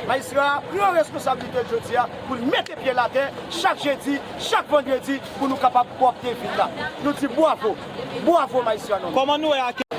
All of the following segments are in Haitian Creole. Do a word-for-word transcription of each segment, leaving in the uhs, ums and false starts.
Majistra a pran responsablite l jodi a pou l mete pye l atè chak jedi, chak vandredi, pou nou kapab pwòpte vil la. Nou di bwavo, bwavo majistra nou. Kòman nou wè ak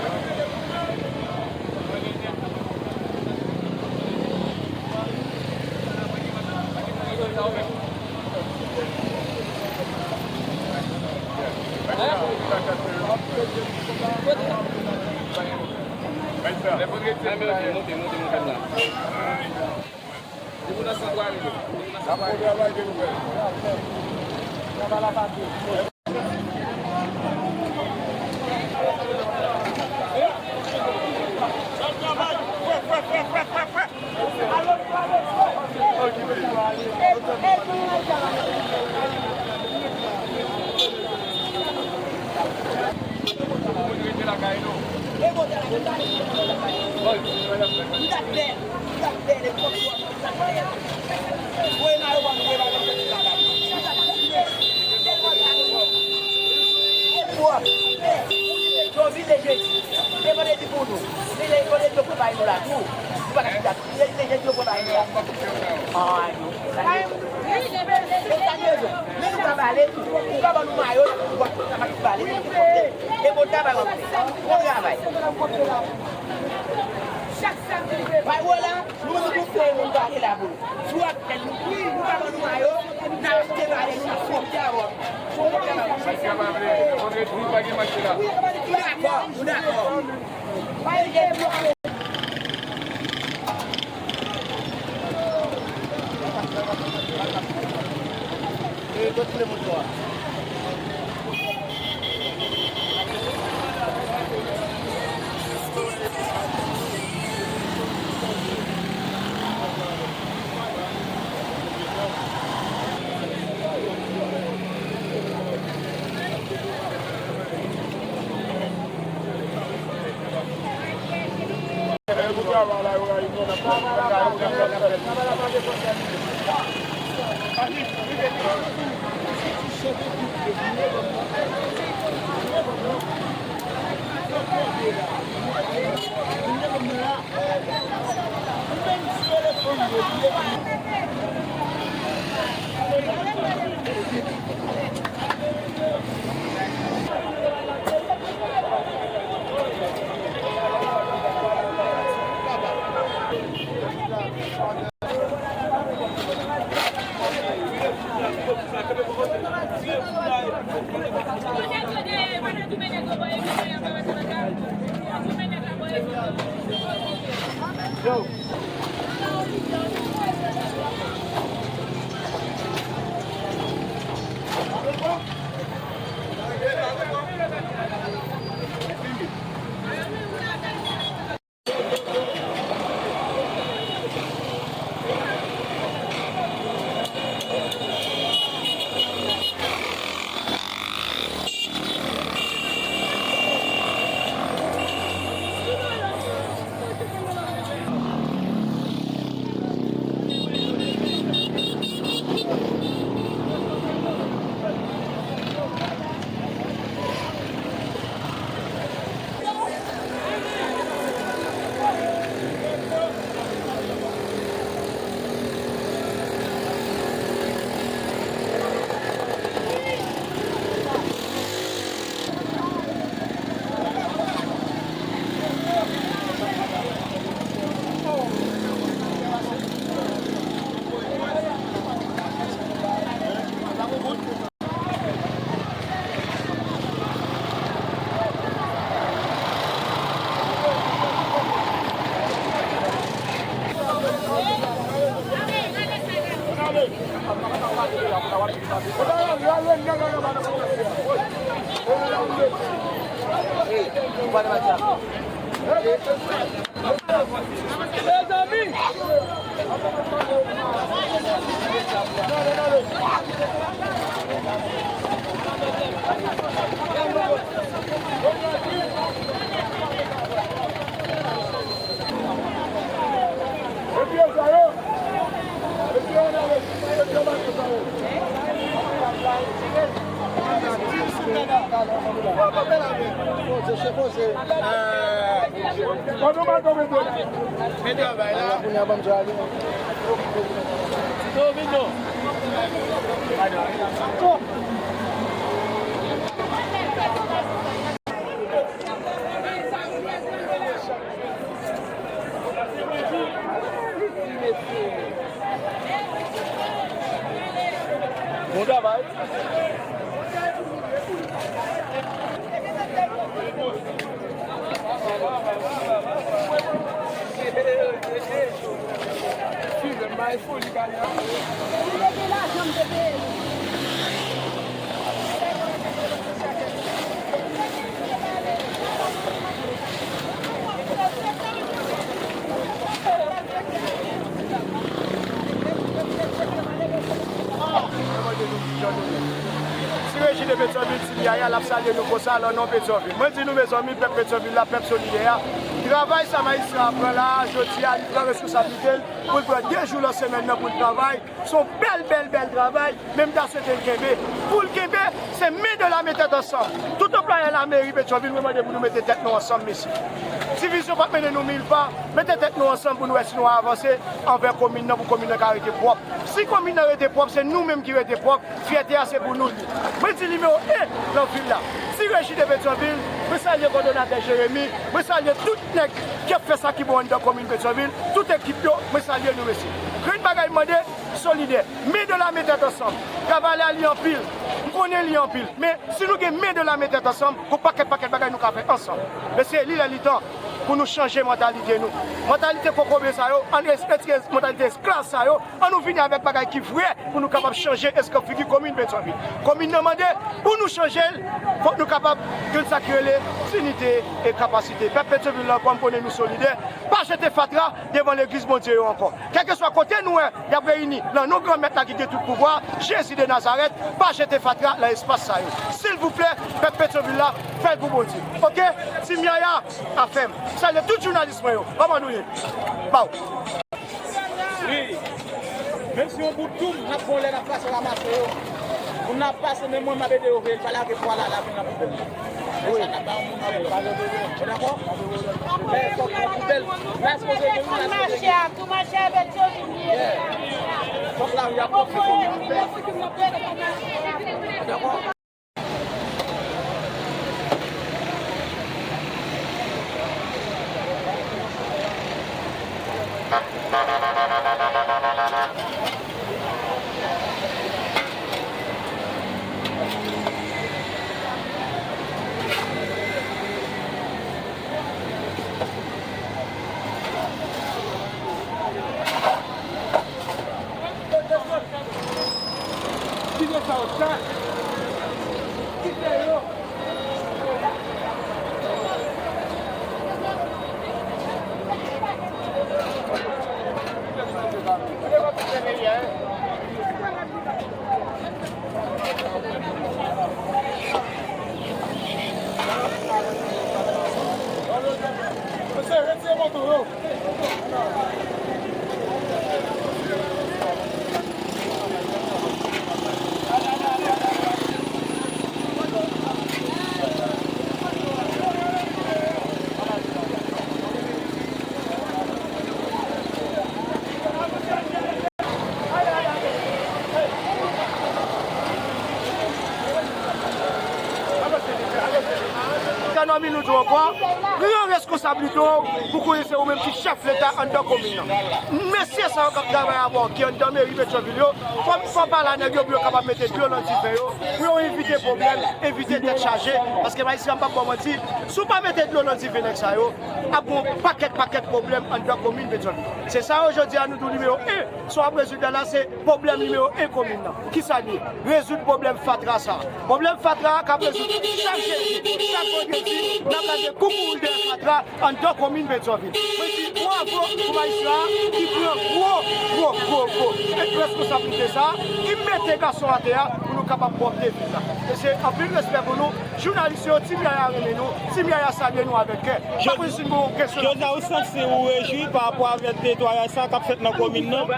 Kote w pral tonbe tonbe? Men travay la. Kounye a ban m djè ale. Tito, vin non. Bon travay. Ti Reji de Petyonvil, Ti Yaya, l ap salye nou konsa, nan non Petyonvil. Mwen di nou, mezanmi, pèp Petyonvil la, pèp solidè a, travay sa majistra a pran la a, jodi a, li pran responsablite l pou l pran de jou nan semèn nan pou l travay. Se yon bèl, bèl, bèl travay, men m ta swete l kenbe. Pou l kenbe, se men de la men tèt ansanm. Tout anplwayè lameri Petyonvil, mwen mande pou nou mete tèt nou ansanm, mesye. Divizyon p ap mennen nou mil pa. Mete tèt nou ansanm pou nou wè si nou avanse anvè komin nan, pou komin nan ka rete pwòp. Si komin nan rete pwòp, se nou menm ki rete pwòp. Fyète a se pou nou l ye. Mwen di nimewo en nan vil la, Ti Reji de Petyonvil, mwen salye kòdonatè Jeremi, mwen salye tout nèg k ap fè sa ki bon anndan komin Petyonvil, tout ekip yo, mwen salye nou, mesye. Grenn bagay m mande, solidè. Men de la men tèt ansanm. Travay la li anpil. M konnen li anpil. Men si nou gen men de la men tèt ansanm, gon pakèt pakèt bagay nou ka fè ansanm. Mesye, li lè li tan pou nou chanje mantalite nou. Mantalite kokobe sa yo, ann retire mantalite esklav sa yo, ann nou vini avèk bagay ki vrè pou nou kapab chanje eskanp figi komin Petyonvil. Komin nan mande pou nou chanje l, fòk nou kapab jwenn sa ki rele dinite e kapasite. Pèp Petyonvil la ankò, m konnen nou solidè. Pa jete fatra devan legliz Bondye yo ankò. Kèlkeswa kote nou wè y ap reyini nan non Granmèt la ki gen tout pouvwa, Jezi de Nazarèt, pa jete fatra nan espas sa yo. Silvouplè, pèp Petyonvil la, fè l pou Bondye. Oke? Ti Myaya, afè m. Salye tout jounalis mwen yo. Kòman nou ye? Baw. Wi. Menm si yon bout doum, n ap bon lè n ap pase ranmase yo. Moun nan ap pase, men mwen m ap ede yo veye l pa lage pwa la, la vin nan poubèl la. Wi. Dakò? Men fòk pran poubèl. La sipoze gen, la sipoze gen. Fòk lari a pwòp. Dakò? Mesye, retire moto yo. Kanòmi nou di w ankò, pran reskonsablite w pou konnen se ou menm ki chèf Leta anndan komin nan. Mesye sa yo k ap travay avè w ki anndan meri Petyonvil yo, fò, fò pale a nèg yo pou yo kapab mete dlo nan dife yo, pou yo evite pwoblèm, evite tèt chaje, paske majistra m p ap ba w manti, si w pa mete dlo nan dife nèg sa yo, ap gen yon pakèt, pakèt pwoblèm anndan komin Petyonvil. Se sa yo jodi a nou di w nimewo en, sa w ap rezoud la, la se pwoblèm nimewo en komin nan. Kisa l ye? Rezoud pwoblèm fatra sa a. Pwoblèm fatra a k ap rezoud chak jedi, chak vandredi, n ap lage koukouwouy dèyè fatra anndan komin Petyonvil. Mwen di bravo pou majistra a ki pran gwo, gwo, gwo, gwo reskonsablite sa a, ki mete gason atè a pou nou kapab pwòpte vil la. E se anpil respè pou nou, jounalis yo, Team Yaya renmen nou, Team Yaya salye nou avèk kè. Pa bezwen gen kesyon. Jodi a, ou santi ou rejwi pa rapò avèk netwayaj sa k ap fèt nan komin nan?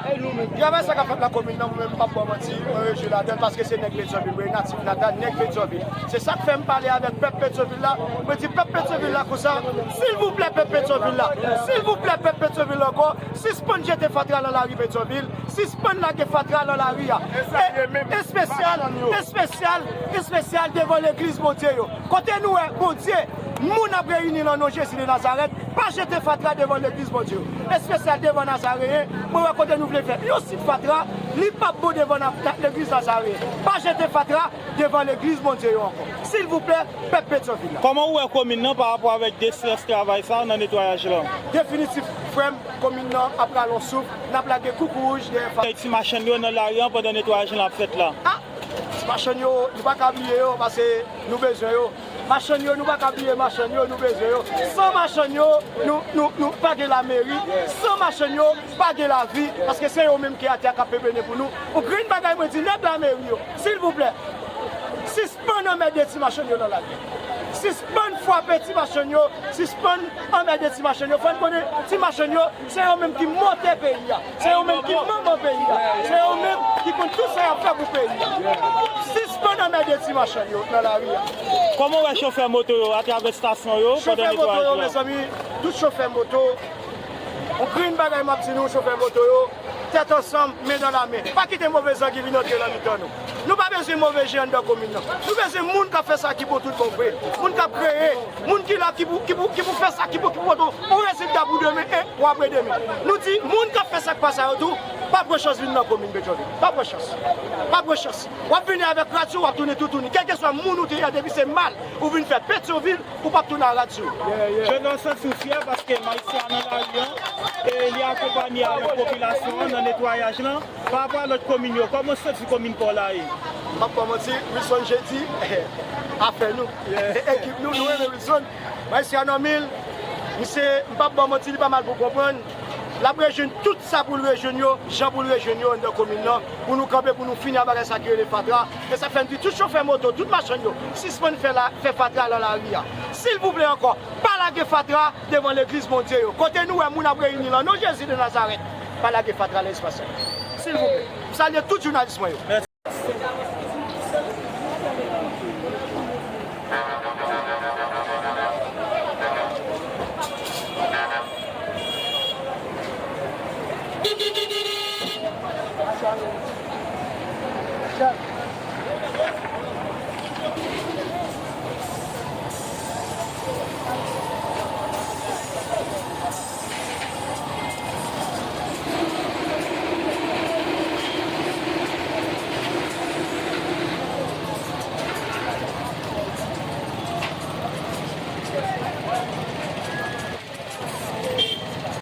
Travay sa k ap fèt nan komin nan, mwen menm, m p ap ba w manti, mwen rejwi ladan l paske se nèg Petyonvil, mwen natif natal nèg Petyonvil. Se sa k fè m pale avèk pèp Petyonvil la, mwen di pèp Petyonvil la konsa, silvouplè pèp Petyonvil la, silvouplè pèp Petyonvil la ankò, sispann jete fatra nan lari Petyonvil, sispann lage fatra nan lari a. E espesyal, espesyal, espesyal devan legliz Bondye yo. Kote nou wè Bondye, moun ap reyini nan non Jezi de Nazarèt, pa jete fatra devan legliz Bondye yo. Espesyal devan Nazareyen, mwen wè kote nou vle fè yon sit fatra, li p ap bon devan na-, na-, legliz Nazareyen. Pa jete fatra devan legliz Bondye yo ankò. Silvouplè, pèp Petyonvil la. Kòman ou wè komin nan pa rapò avèk destrès travay sa nan netwayaj lan? Definitif, frè m, komin nan ap rale yon souf, n ap lage koukouwouj dèyè fa- Ti machann yo nan lari an pandan netwayaj lan ap fèt la. Ah! Ti machann yo, nou pa ka bliye yo, paske nou bezwen yo. Machann yo, nou pa ka bliye machann yo, nou bezwen yo. San machann yo, nou, nou, nou pa gen lameri. San machann yo, pa gen lavi, paske se yo menm ki atè a k ap pepene pou nou. Yon grenn bagay mwen di nèg lameri yo, silvouplè, sispann anmède ti machann yo nan lari. Sispann frape ti machann yo, sispann anmède ti machann yo. Fò n konnen ti machann yo, se yo menm ki motè peyi a. Se yo menm ki manman peyi a. Se yo menm ki konn tout sa y ap fè pou peyi a. Sispann anmède ti machann yo nan lari a. Kòman w wè chofè moto yo atravè estasyon yo pandan netwayaj la? Chofè moto yo, mezanmi, tout chofè moto, yon grenn bagay m ap di nou, chofè moto yo, tèt ansanm, men nan lamen. Pa kite move zangi vin antre nan mitan nou. Nou pa bezwen move jen anndan komin nan. Nou bezwen moun k ap fè sa ki bon tout bon vre. Moun k ap kreye, moun ki la ki pou, ki pou, ki pou fè sa ki bon, ki pou pote yon rezilta pou demen e pou apre demen. Nou di, moun k ap fè sa k pa sa yo tou, pa pran chans vin nan komin Petyonvil. Pa pran chans. Pa pran chans. W ap vini avèk radyo, w ap tounen toutouni. Kèlkeswa moun ou te ye a, depi se mal ou vin fè Petyonvil, ou p ap tounen a radyo. Jodi a w santi w fyè paske Maïsia nan lari an e li akonpanye avèk popilasyon an nan netwayaj lan. Pa rapò a lòt komin yo, kòman w santi komin pa w la ye? M p ap ba w manti, Wilson Jeudi, afè nou. Ekip nou, nou renmen Wilson. Maïsia nan mil, misye, m p ap ba w manti, li pa mal pou konprann. L ap rejwenn tout sa pou l rejwenn yo, jan pou l rejwenn yo anndan komin nan, pou nou kanpe, pou nou fini ak bagay sa ki rele fatra. E sa fè m di tout chofè moto, tout machann yo, sispann fè la, fè fatra nan lari a. Silvouplè ankò, pa lage fatra devan legliz Bondye yo. Kote nou wè moun ap reyini lan non Jezi de Nazarèt, pa lage fatra nan espas sa. Silvouplè. M salye tout jounalis mwen yo. Mèsi.